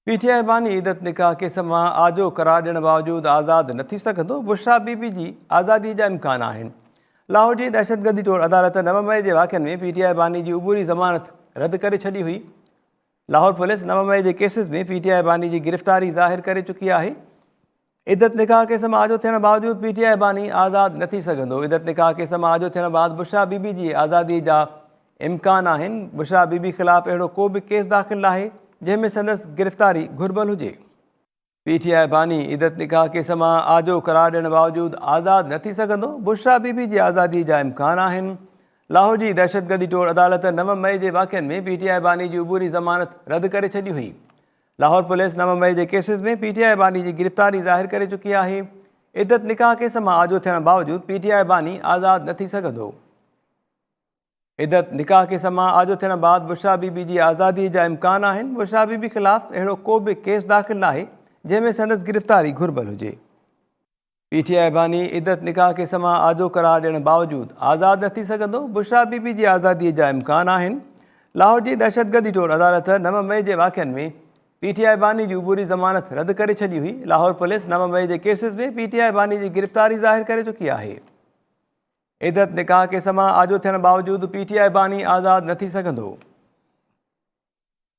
P ٽي آء باني عدت نڪاح ڪيس مان آجو قرار ڏيڻ باوجود آزاد نه ٿي سگهندو، بشريٰ بي بي جي آزادي جا امڪان آهن. لاهور جي دهشتگردي ٽوڙ عدالت 9 مئي جي واقعن ۾ پي ٽي آء باني جي عبوري ضمانت رد ڪري ڇڏي هئي. لاهور پوليس 9 مئي جي ڪيسز ۾ پي ٽي آء باني جي گرفتاري ظاهر ڪري چڪي آهي. عدت نڪاح ڪيس مان آجو ٿيڻ باوجود پي ٽي آء باني آزاد نه ٿي سگهندو، عدت نڪاح ڪيس مان آجو ٿيڻ بعد بشريٰ بي بي جي آزادي جا امڪان آهن، بشريٰ بي بي خلاف اهڙو ڪو به ڪيس داخل ناهي جنهن ۾ سندس گرفتاري گهربل هجي. پي ٽي آء باني عدت نڪاح ڪيس مان آجو قرار ڏيڻ باوجود آزاد نه ٿي سگهندو، بشريٰ بي بي جي آزادي جا امڪان آهن، لاهور جي دهشتگردي ٽوڙ عدالت 9 مئي جي واقعن ۾ پي ٽي آء باني جي عبوري ضمانت رد ڪري ڇڏي هئي. لاهور پوليس 9 مئي جي ڪيسز ۾ پي ٽي آء باني جي گرفتاري ظاهر ڪري چڪي آهي، عدت نڪاح ڪيس مان آجو ٿيڻ باوجود پي ٽي آء باني آزاد نه ٿي سگهندو. عدت نڪاح ڪيس مان آجو ٿيڻ بعد بشريٰ بي بي جي آزادي جا امڪان آهن، بشريٰ بي بي خلاف اهڙو ڪو به ڪيس داخل ناهي جنهن ۾ سندس گرفتاري گهربل هجي. پي ٽي آء باني عدت نڪاح ڪيس مان آجو قرار ڏيڻ باوجود آزاد نه ٿي سگهندو، بشريٰ بي بي جي آزادي جا امڪان آهن، لاهور جي دهشتگردي ٽوڙ عدالت 9 مئي جي واقعن ۾ پي ٽي آء باني جي عبوري ضمانت رد ڪري ڇڏي هئي، لاهور پوليس 9 مئي جي ڪيسز ۾ پي ٽي آء باني جي گرفتاري ظاهر ڪري چڪي آهي. عدت نڪاح ڪيس مان آجو ٿيڻ باوجود پي ٽي آء باني آزاد نه ٿي سگهندو.